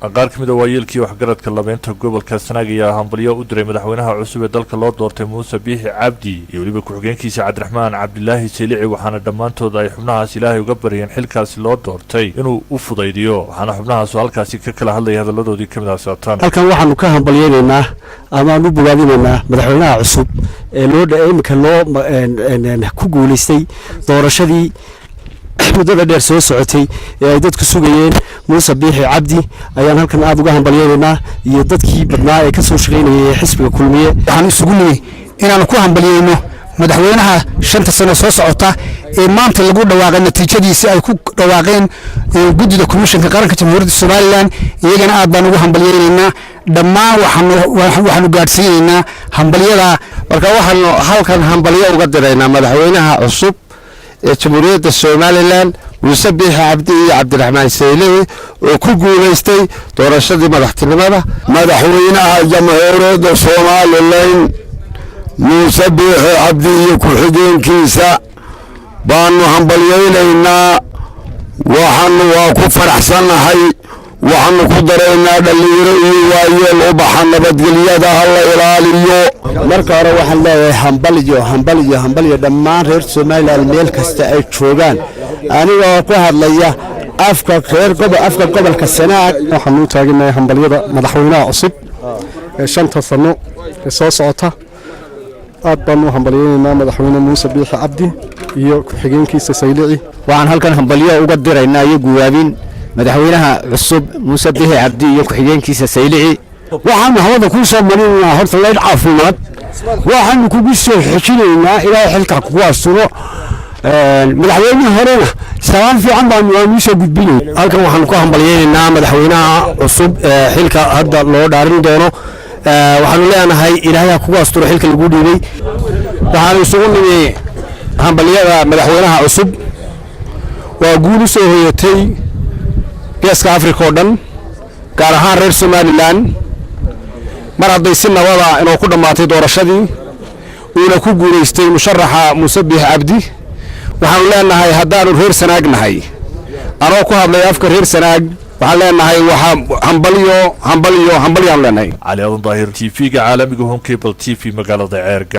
Qaar ka mid a waayeelkii waxgaradka labeynta gobolka Sanaag ayaa hambalyo u diray madaxweynaha cusub ee dalka loo doortay, Muuse Biixi Cabdi, iyo weliba ku-xigeenkiisa Cabdiraxmaan Cabdilaahi Saylici. Waxaana dhammaantood ay xubnahaas Ilaahay uga baryeen xilkaasi loo doortay inuu u fudaydiyo. Waxaana xubnahaasu halkaasi ka kala hadlaya hadalladoodii ka mid ah saatan. Halkan waxaanu ka hambalyeynaynaa ama aan u bogaadinaynaa madaxweynaha cusub ee loo iminka loo ku guulaystay doorashadii muddada dheer soo socotay ee ay dadku sugayeen, Muuse Biixi Cabdi ayaan halkan aada uga hambalyeynaynaa iyo dadkii badnaa ee ka soo shaqaynayay ee xisbiga Kulmiye. Waxaan isugu nimi inaanu ku hambalyeyno madaxweynaha 5-ta sano soo socota ee maanta lagu dhawaaqay natiijadiisi ay ku dhawaaqeen guddida komishanka qaranka Jamhuuriyadda Somaliland. Iyagana aad baan ugu hambalyeynaynaa. Dhammaan waxaanu gaadhsiinaynaa hambalyada. Marka waxaanu halkan hambalyo uga diraynaa madaxweynaha cusub ee Jamhuuriyadda Somaliland, Muuse Biixi Cabdi iyo Cabdiraxmaan Saylici, oo ku guulaystay doorashadii madaxtinimada. Madaxweynaha Jamhuuriyadda Somaliland, Muuse Biixi Cabdi, iyo ku-xigeenkiisa baanu hambalyaynaynaa. Waxaanu waa ku faraxsannahay. Waxaanu ku daraynaa dhallinyaro iyo waayeel u baxa nabadgelyada ha la ilaaliyo. Marka hore waxaan leeyahay hambalyo, hambalyo, hambalyo dhammaan reer Somaliland meel kasta ay joogaan, anigoo ku hadlaya afka reer afka gobolka Sanaag. Waxaan u taaganahay hambalyada madaxweynaha cusub ee 5-ta sano ee soo socota. Aad baan u hambalyeynaynaa madaxweyne Muuse Biixi Cabdi iyo ku-xigeenkiisa Saylici. Waxaan halkan hambalyo uga diraynaa iyo guwaabin madaxweynaha cusub Muuse Biixi Cabdi iyo ku-xigeenkiisa Saylici. Waxaanu hawada kuu soo marinaynaa horta laydh caafimaad. Waxaanu kugu soo xejinaynaa Ilaahay xilka kugu asturo. Madaxweynihii horena salaan fiican baanu waanu soo gudbinay. Halkan waxaanu ku hambalyeynaynaa madaxweynaha cusub ee xilka hadda loo dhaarin doono. Waxaanu leenahay Ilaahay ha kugu asturo xilka lagu dhiibay. Waxaanu isugu nimi hambalyada madaxweynaha cusub. Waa guul u soo hoyatay Geeska Afrika oo dhan, gaar ahaan reer Somaliland, mar hadday si nabada inuu ku dhammaatay doorashadii, uuna ku guulaystay musharaxa Muuse Biix Cabdi. Waxaanu leenahay, haddaanu reer Sanaag nahay, anoo ku hadlay afka reer Sanaag, waxaan leenahay waxa hambalyo, hambalyo, hambalyaanu leenahay. Cali Adan Daahir, TV-ga caalamiga Home Cable TV, magaalada Ceerga.